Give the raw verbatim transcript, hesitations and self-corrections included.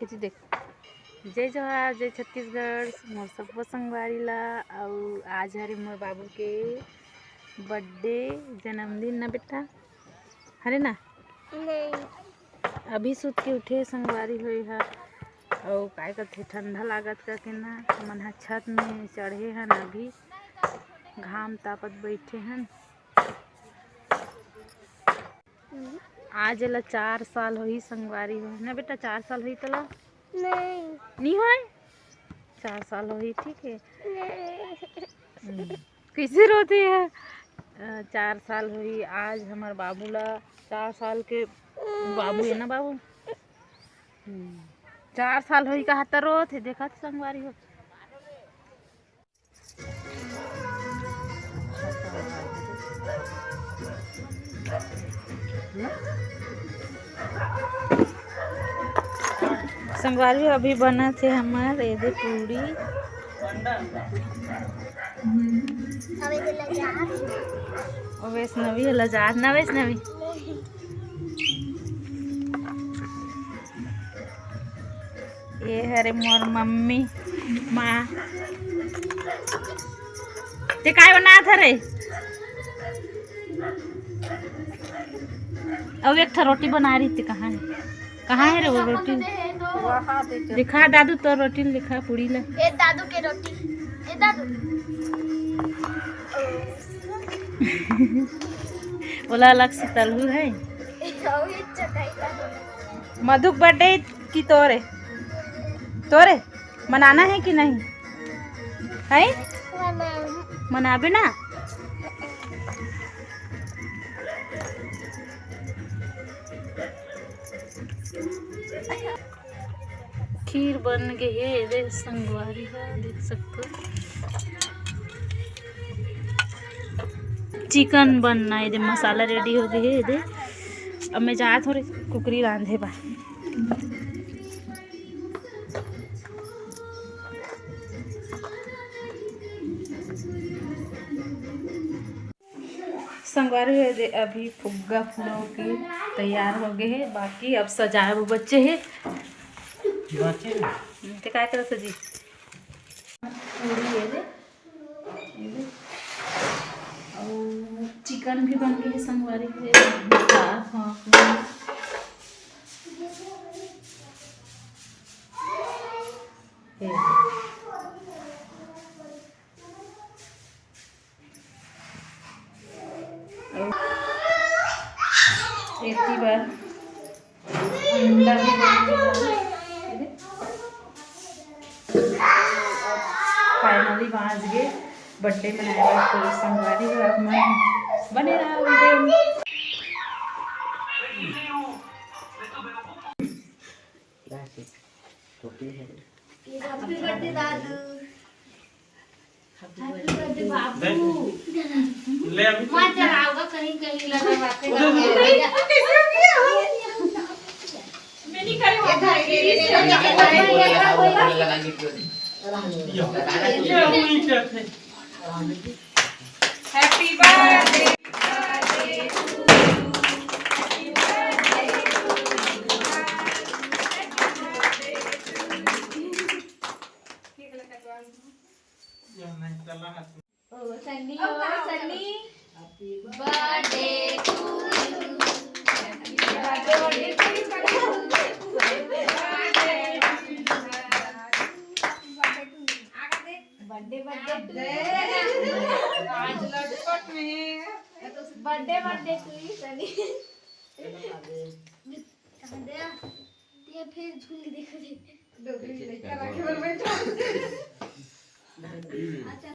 जी देख, जय जोहार, जय छत्तीसगढ़, मोर सब्बो संगवारी ला। अउ आज हरे मोर बाबू के बर्थडे, जन्मदिन ना बेटा, हरे ना? नहीं। अभी सुत के उठे संगवारी होए हा, अउ काय कथे, ठंडा लागत का के ना, मन हा छत में चढ़े हन, अभी घाम तापत बैठे हन। आज एला चार साल होही संगवारी हो ना बेटा, चार साल होही तला? नहीं। नहीं होय? चार साल होही, ठीक है। नहीं। हम्म। कैसे रोते हैं? अ, चार साल होही आज हमर बाबू ला, चार साल के बाबू है ना बाबू? हम्म। चार साल होही कहा त रोत हे, देखत संगवारी हो। संगवारी हो, अभी बनत हे हमर एदे पूड़ी। अउ वैष्णवी हे लजात ना, वैष्णवी। ये हरे मोर मम्मी माँ। ते काय बनात हरे? अउ एक ठो रोटी बना रही थी, कहाँ है? कहाँ है रे वो रोटी? दिखा दादू तो रोटी दिखा, पूड़ी ला। ए दादू के रोटी, ए दादू। ओला अलग से तलहू है। मधु के बर्थडे की तोरे, तोरे मनाना है कि नहीं? है? मनाबे ना। खीर बन गे हे, एदे संगवारी हो, देख सकथो। चिकन बनना हे, एदे मसाला रेडी हो गे हे, एदे। अब मैं जात हो रे कुकरी रांधे बर। संगवारी हो, एदे अभी फुग्गा फुलो के तैयार हो गे हे, बाकी अब सजाए वो बच्चे हे। बाकी ते काय करत हो जी? पूरी एदे, एदे। अउ चिकन भी बन गे हे संगवारी हो, एदे। हाँ, हाँ। एदे। एती बर अंडा भी बन गे। फाइनली बांच गे बर्थडे मनाए बर। तो संगवारी हो, आप मन बने रहा वीडियो में। Happy birthday दादू। Happy birthday बाबू। ले अभी। मत जलाओगा, कहीं कहीं लगा बातें। उधर, उधर। मैं नहीं करूँगा। ये वही करते। Happy birthday। ओ सन्नी, ओ Sunny. Happy birthday to you। Happy birthday to you। Birthday, birthday। आज लटपट में। Birthday, birthday to you Sunny. कहाँ गया? ये फिर झूल के देखो जी। डोकरी लइका रखे बर बैठा।